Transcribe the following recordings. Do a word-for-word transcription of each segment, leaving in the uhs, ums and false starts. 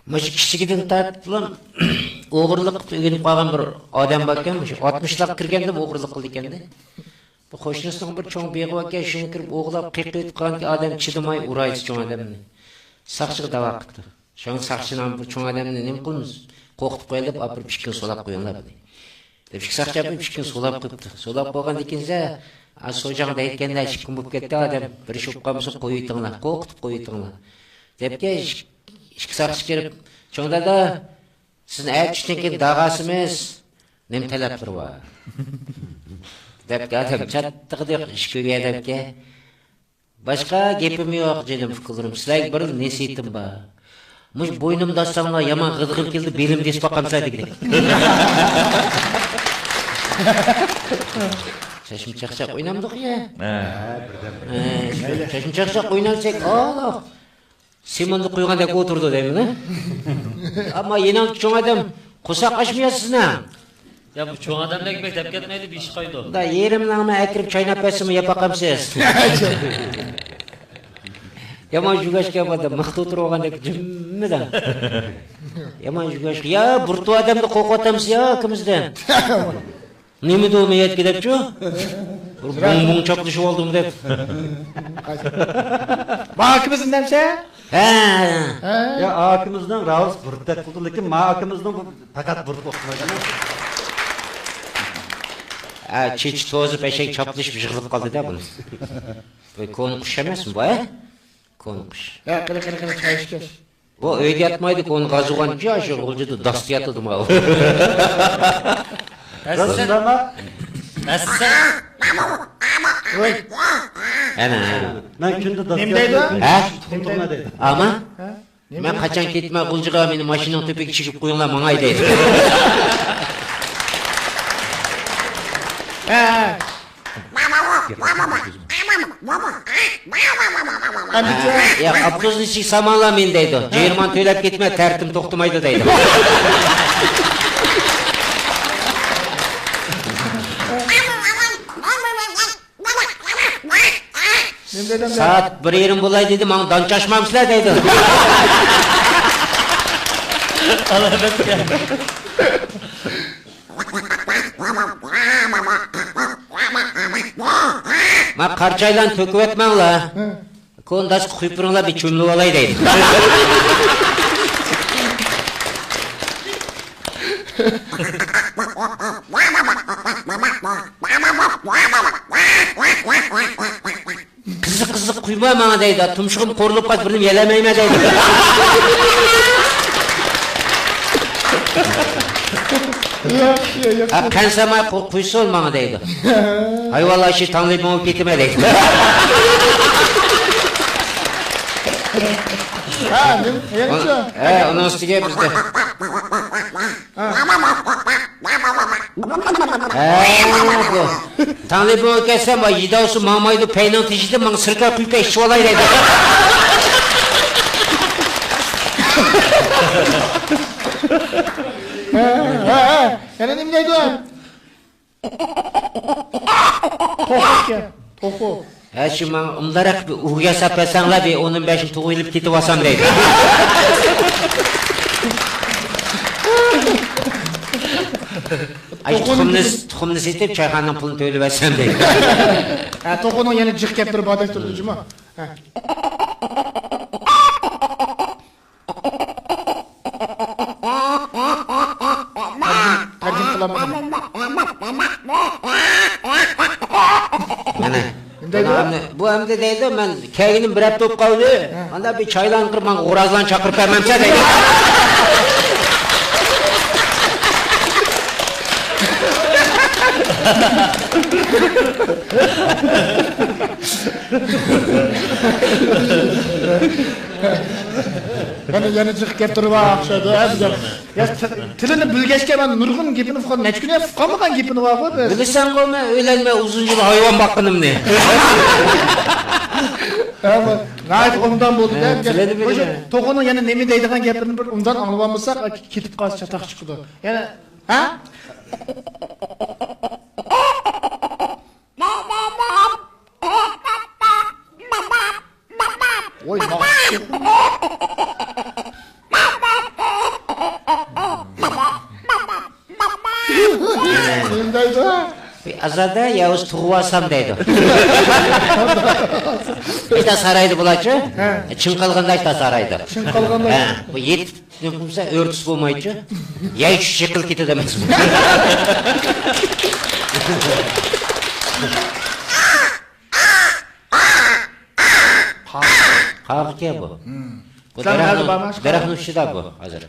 مۇشۇ كىچىكىدىن تارتىپلا ئوغرىلىق قىلىپ ئۆگىنىپ قالغان بىر ئادەم باركەن، مۇشۇ ئاتمىشلارغا كىرگەندىمۇ ئوغرىلىق قىلىدىكەندى. بۇ قوشنىسىنىڭ بىر چوڭ بېغى باركەن، شۇنى كىرىپ ئوغرىلاپ قېقىۋېتىپ قالغاندىكىن ئادەم چىدىماي ئۇرايسى چوڭ ئادەمنى. ساقچىغا داۋا قىپتۇ. شۇڭا ساقچىنىڭ بۇ چوڭ ئادەمنى نېمە قىلىمىز؟ قورقۇتۇپ قويايلى دەپ ئاپىرىپ ئىشىكتىن سولاپ قويۇڭلار دېدى. دەپ ئىككى ساقچى ئاپىرىپ ئىشىكتىن سولاپ قويۇپتۇ. سولاپ قويغاندىن كېيىن، ئا، سوجاڭ دەيدىكەندە، ئىشىك قۇم بولۇپ كەتتى ئادەم. بىر ئىش بولۇپ قالمىسۇن، قويۇۋېتىڭلار، قورقۇتۇپ قويۇۋېتىڭلار دەپكەن. ئىككى ساقچى كىرىپ، چوڭ دادا، سىزنى ئەتە چۈشتىن كېيىن داغا ئاسىمىز. نېمە تەلەپلىرى بار؟ دەپكەن ئادەم چاتتىقىدەك ئىش كۆرگەن ئادەمكەن. باشقا گېپىم يوق، جېنىم ئۇكىلىرىم، سىلەرگە بىر نەسىھىتىم بار. مۇشۇ بوينۇمدا ئالساڭلار يامان غىدىقىم كېلىدۇ، بېلىمدە ئېسىپ باقامسىلەر دېگىدەك. چەشمە چاقچاق ئوينامدۇق يا؟ ھە. ھە، چەشمە چاقچاق ئوينالساق، ئاللا. سېموندا قويغاندەك ئولتۇرىدۇ دەيمەن. ئەمما يېنىڭدىكى چوڭ ئادەم قورساق ئاچمىيا سىزنىڭ. يا، بۇ چوڭ ئادەملەرگە بەك دەپ كەتمەيلى، بېشى قايىدۇ. دا يېرىملارنى ئەكىرىپ چايناپ بەرسىمۇ يەپ باقامسىز؟ يامان يۈگەشكەن بولدى، مىختا ئولتۇرۇۋالغاندەك جىممىدە. يامان يۈگەشكەن. يا، بۇرۇتۇ ئادەمنى قورقۇۋاتامسىز يا، ئاكىمىزدىن؟ نېمىدۇ مېيەتكە دەپچۇ؟ بىر بۇڭ-بۇڭ چاپلىشىۋالدىم دەپ. ما ئاكىمىزنى دەمسە؟ ھە. ھە؟ يا، ئاكىمىزنىڭ راۋۇس بۇرۇتتەك قىلدى، لېكىن ما ئاكىمىزنىڭ بۇ پەقەت بۇرۇت ئوخشىمايدۇ. ھە، چېچى توزۇپ، ئەشەك چاپلىشىپ يىغىلىپ قالدى-دە بۇنى. بۇ كونا قۇش ئەمەسمۇ بۇ، ھە؟ كونا قۇش. ھە، قېنى، قېنى، قېنى، چاي ئىچكەچ. بۇ ئۆيدە ياتمايدۇ، كونا غازىغان چىيا، شۇ غۇلجىدا داستا ياتىدۇ ماۋۇ. راست ئۇنداقمۇ؟ ئەسسە. ۋاي. ئەنە، ئەنە. مەن كۈندە داستا ياتىمەن، ھە؟ تۇخۇم تۇغما دەيدۇ. ئاما؟ ھە؟ مەن قاچان كېتىمەن غۇلجىغا، مېنى ماشىنىنىڭ تۆپىگە چىگىپ قويۇڭلار، ماڭاي دەيدۇ. ھە، ھە. ئەمدىچە؟ ياق، ئاپتوبۇسنىڭ ئىچىگە سالماڭلار مېنى دەيدۇ. جىرمان تۆلەپ كېتىمەن، تەرىتىم توختىمايدۇ دەيدۇ. نېمە دېدىم؟ سائەت بىر يېرىم بولاي دېدى، ماڭا دان چاچمامسىلەر دەيدۇ. ئالامەتكە. ما قارىچايلارنى تۆكۈۋەتمەڭلار. كونا داسقا قۇيۇپ بېرىڭلار، بىر چۆمۈلۈۋالاي دەيدۇ. قىزىق، قىزىق قۇيما ماڭا دەيدۇ. تۇمشۇقۇم قورۇلۇپ قالسا بىرنېمە يېيەلمەيمەن دەيدۇ. ياخشى، ياخشى. ھە، قەنسەماي قۇ-، قۇيسۇن ماڭا دەيدۇ. ھايۋانلار ئىچى تاڭلىپ مېڭىپ كېتىمەن دەيدۇ. ھە، نېمە، يەنىچۇ؟ ھە، ئۇنىڭ ئۈستىگە بىزدە. ھە. ھە، بۇ. تاڭلىپ مېڭىپ كەتسەم، ۋاي، يىداۋسۇ ماڭمايدۇ، پەينىڭ تېشىدىن ماڭا سىركا قۇيۇپ ئىچىۋالاي دەيدۇ. ھە، ھە، ھە. يەنە نېمە دەيدۇ؟ توخۇ ئىكەن، توخۇ. ھە، شۇ ماڭا ئۇنداقراق بىر ئۇۋا ياساپ بەرسەڭلار، بىر ئون بەشنى تۇغۇۋېلىپ كېتىۋالسام دەيدۇ. ئاي، توخۇنىڭ تۇخۇمنى، تۇخۇمنى سېتىپ، چايخانىنىڭ پۇلىنى تۆلىۋەتسەم دەيدۇ. ھە، توخۇنىڭ يەنە جىق گەپلىرى باردەك تۇرىدۇ جۇمۇ. ھە. تەرجىمە قىلالمىدىم. مانا. نېمە دەيدۇ؟ بۇ ئەمدى، بۇ ئەمدى دەيدۇ، مەن كەلگىنىم بىر ھەپتە بولۇپ قالدى. ھە. ئاندا بىر چايلارنى قىلىپ، ماڭا غورازلارنى چاقىرىپ بەرمەمسەن دەيدۇ. مانا يەنە جىق گەپ تۇرۇۋاتىدۇ، ھە، بۇ گەپ. يا، تىلىنى بىلگەچكە مەن نۇرغۇن گېپىنى ئۇققان، نەچچە كۈن ئۇققانمىغان گېپىنى بار بۇ. بىلىسەنغۇ، مەن ئۆيلەنمەي ئۇزۇن يىل ھايۋان باققىنىمنى. ھە، بۇ ناھايىتى ئوبدان بولدى-دە. ھە، بۇ گەپ. تىلىنى بىلگەن. مۇشۇ توخۇنىڭ يەنە نېمە دەيدىغان گەپلىرىنى بىر ئوبدان ئاڭلىۋالمىساق، كېتىپ قالسا چاتاق چىقىدۇ. يەنە، ھە؟ ۋوي، ماڭا. بازاردا ياۋۇز تۇغۇۋالسام دەيدۇ. ئاشتا سارايدا بۇلارچۇ. ھە. چىڭ قالغاندا ئاشتا سارايدا. چىڭ قالغاندا. ھە، بۇ يېتىپ نېمە قىلسا ئۆرتۈس بولمايچۇ. يەي چۈش يىقىلىپ كېتىدۇ ئەمەسمۇ. قاغىكەن بۇ. بۇ سەن دەرەخنىڭ، ھازىر بارما؟ دەرەخنىڭ ئۈستىدە بۇ ھازىر.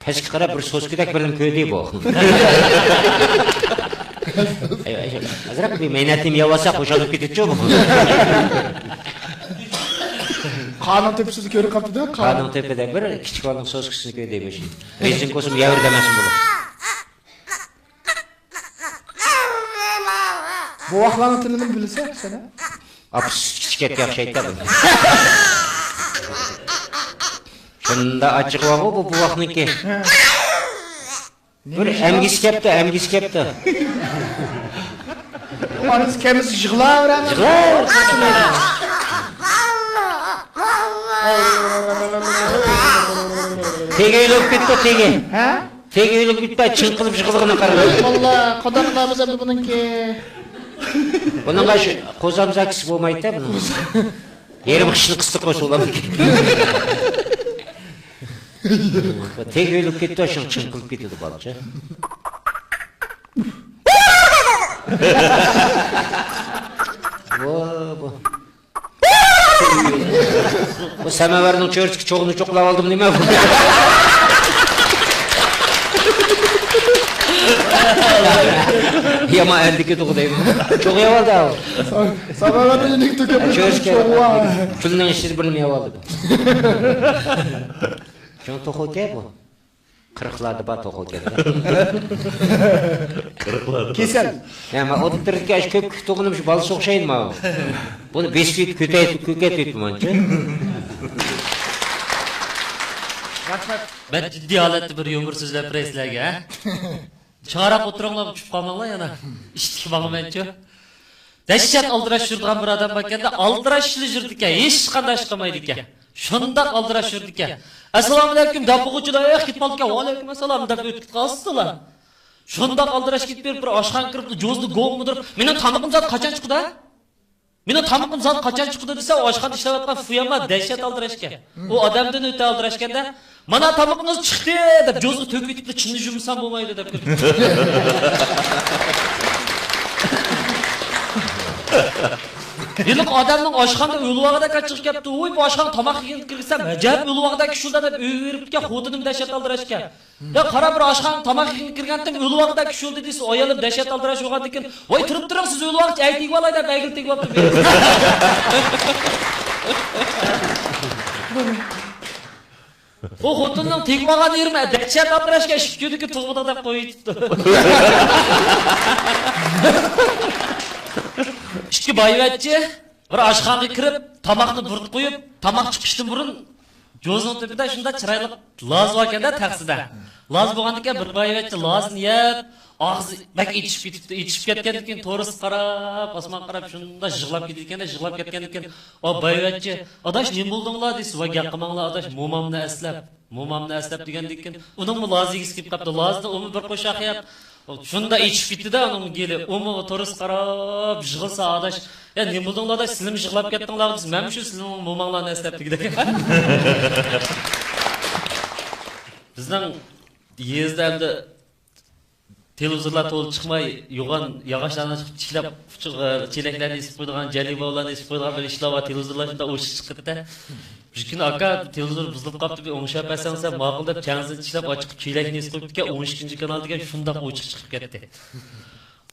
پەسكە قاراپ بىر سوسكىدەك بىرنى كۆردى بۇ. ئەي، ئەي، ئەي، ئازراق بىر مەينەتنى يەۋالسا خۇشال بولۇپ كېتىدىچۇ بۇ. قارنىڭ تۆپىسىدە كۆرۈپ قاپتۇ-دە، قارنىڭ تۆپىدە بىر كىچىك بالىنىڭ سوسكىسىنى كۆردى مۇشۇ. رېزىنكا بولسىمۇ يەۋېرىدۇ ئەمەسمۇ بۇ. بوۋاقلارنىڭ تىلىنى بىلسە سەن. ئاپىسى سۈتكە ئىچكەككە ئوخشايدۇ بۇ. شۇنداق ئاچچىقى بارغۇ بۇ بوۋاقنىڭكى. بىر ئەمگىسى كەپتۇ، ئەمگىسى كەپتۇ. ئانىسى كەمسە يىغلاۋېرەمدۇ. يىغلاپ. تېگى ئۆلۈپ كېتىپتۇ، تېگى. ھە؟ تېگى ئۆلۈپ كېتىپتۇ، چىڭقىلىپ يىغلىغىنى قارىماي. ۋاللا، قانداق قىلارمىز ئەمدى بۇنىڭكى؟ بۇنىڭغا شۇ قوزام زاكىسى بولمايدۇ بۇنىڭ. يېرىم قىشنى قىستى قوشۇلامدىكىن. تېگى ئۆلۈپ كېتىپتۇ، شۇڭا چىڭقىلىپ كېتىدۇ بالىچە. بۇ، بۇ. بۇ سەمەۋەرنىڭ چۆرىسىگە چوغنى چوقلاپ ئالدىم نېمە بۇ؟ يامان ئەندىكى تۇغۇ دەيمەن. چوغ يەۋالدى ئاۋۇ. سەمەۋەرنىڭ يېنىگە تۆكۈپ چۆرىسىگە چوغ بار. كۈلنىڭ ئىچىدە بىرنى يەۋالدى بۇ. شۇڭا توخۇ ئىكەن بۇ. قىرىقلاردا بار توخۇ ئىكەن. قىرىقلاردا بار. كېسەل. يا، مەن ئوتتۇرىدىكى ئاشۇ كۆپۈكلۈك توخۇنىمۇ شۇ بالىسىغا ئوخشايدۇ ماۋۇ. بۇنى بېسىپ يېتىپ كۆتەيتىپ، كۆكەيتىپ يېتىپمەنچۇ. رەھمەت. مەن جىددىي ھالەتتە بىر يۇمۇر سۆزلەپ بېرەي سىلەرگە، ھە؟ چاراپ ئولتۇرۇڭلار، چۈشۈپ قالماڭلار يەنە. ئىشتىكى ماڭىمەنچۇ. دەھشەت ئالدىراش يۈرىدىغان بىر ئادەم باركەن-دە، ئالدىراشلا يۈرىدىكەن، ھېچقانداق ئىش قىلمايدىكەن. شۇنداق ئالدىراش يۈرىدىكەن. ئەسسالامۇئەلەيكۇم دەپ بولغۇچىلا، ئېھ، كېتىپ قالىدىكەن، ۋەئەلەيكۇم ئەسسالام دەپ ئۆتۈپ كېتىپ قالىسىلا. شۇنداق ئالدىراش كېتىپ بېرىپ، بىر ئاشخانىغا كىرىپ، جوزىنى گوڭ مۇدۇرۇپ، مېنىڭ تامىقىم زادى قاچان چىقىدۇ؟ مېنىڭ تامىقىم زادى قاچان چىقىدۇ دېسە، ئاشخانىدا ئىشلەۋاتقان فۇيەنما دەھشەت ئالدىراش ئىكەن. ئۇ ئادەمدىن ئۆتە ئالدىراش ئىكەن-دە، مانا تامىقىڭىز چىقتى دەپ، جوزىغا تۆكۈۋېتىپلا چىننى يۇمىسام بولمايدۇ دەپ كىردى. ھېلىقى ئادەمنىڭ ئاشخانىدا ئۆلۈۋالغۇدەك ئاچچىقى كەپتۇ. ۋوي، بۇ ئاشخانىغا تاماق يېگىلى كىرسەم، ئەجەب ئۆلۈۋالغۇدەك شۇلدا دەپ ئۆيگە بېرىپتىكەن، خوتۇنۇم دەھشەت ئالدىراش ئىكەن. يا قارا، بىر ئاشخانىغا تاماق يېگىلى كىرگەنتىم، ئۆلۈۋالغۇدەك شۇلدا دېسە، ئايالىم دەھشەت ئالدىراش بولغاندىكىن، ۋاي، تۇرۇپ تۇرۇڭ، سىز ئۆلۈۋالغۇچە ئەي تېگىۋالاي دەپ ئەيگىلى تېگىۋاپتۇ. ئۇ خوتۇننىڭ تېگىۋالغان يېرىمۇ دەھشەت ئالدىراش ئىكەن، ئىككى كۈندىكى تۇغمىدى دەپ قويۇۋېتىپتۇ. ئىككى بايۋەچچە بىر ئاشخانىغا كىرىپ، تاماقنى بۇرۇتۇپ قويۇپ، تاماق چىقىشتىن بۇرۇن جوزىنىڭ تۆپىدە شۇنداق چىرايلىق لازا باركەن-دە، تەخسىدە. لازا بولغاندىكىن بىر بايۋەچچە لازىنى يەپ، ئاغزى بەك ئېچىشىپ كېتىپتۇ. ئېچىشىپ كەتكەندىن كېيىن تورۇسقا قاراپ، ئاسمانغا قاراپ شۇنداق يىغلاپ كېتىدىكەن-دە، يىغلاپ كەتكەندىن كېيىن، ئۇ بايۋەچچە، ئاداش، نېمە بولدۇڭلار دېسە، ۋاي، گەپ قىلماڭلار ئاداش، مومامنى ئەسلەپ، مومامنى ئەسلەپ دېگەندىن كېيىن، ئۇنىڭمۇ لازا يېگۈسى كېلىپ قاپتۇ. لازىنى ئۇمۇ بىر قوشاق يەپ، شۇنداق ئېچىپ كېتتى-دە ئۇنىڭ گېلى. ئۇمۇ تورۇسقا قاراپ يىغلىسا ئاداش، يا نېمە بولدۇڭلار ئاداش، سىلىمۇ يىغلاپ كەتتىڭلار دېسە، مەنمۇ شۇ سىلىڭ موماڭلارنى ئەسلەپ دېگۈدەك. بىزنىڭ يېزىدا ئەمدى تېلېۋىزورلار تولا چىقماي، يوغان ياغاچلارنى چىقىپ چىشلەپ، ئۇچۇق، ئە، چېلەكلەرنى ئېسىپ قويىدىغان، جەلىۋاۋلارنى ئېسىپ قويىدىغان بىر ئىشلار بار، تېلېۋىزورلار شۇنداق ئوشۇق چىقىپتۇ. بىر كۈنى، ئاكا، تېلېۋىزور بۇزۇلۇپ قاپتۇ، بىر ئوڭشاپ بەرسەڭ دېسەم، ماقۇل دەپ، چەڭزىنى چىشلەپ، ئاچىقىپ چېلەكنى ئېسىپ قويۇپتىكەن، ئون ئىككىنچى كانال دېگەن شۇنداق ئوچۇق چىقىپ كەتتى.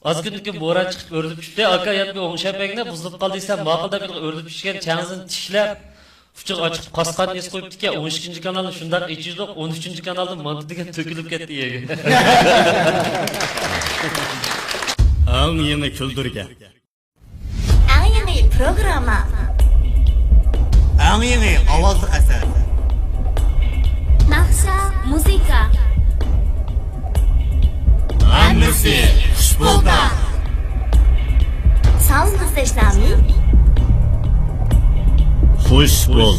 ئاز كۈندىن كېيىن بوران چىقىپ ئۆرۈلۈپ چۈشتى، ئاكا، يەنە بىر ئوڭشاپ بەرگىنە، بۇزۇلۇپ قالدى دېسەم، ماقۇل دەپ، ئۆرۈلۈپ چۈشكەن چەڭزىنى چىشلەپ، ئۇچىغا ئاچىقىپ قاسقاننى ئېسىپ قويۇپتىكەن، ئون ئىككىنچى كانالنى شۇنداق ئېچىۋېتىپ، ئون ئۈچىنچى كانالدىن مانتا دېگەن تۆكۈلۈپ كەتتى يەرگە. ئەڭ يېڭى كۈلدۈرگە. ئەڭ يېڭى پروگرامما. ئەڭ يېڭى ئاۋازلىق ئەسەر. ناخشا، مۇزىكا. ھەممىسى خۇش بولدا. ساغلىقىڭىز تەشنامى. خۇش بول.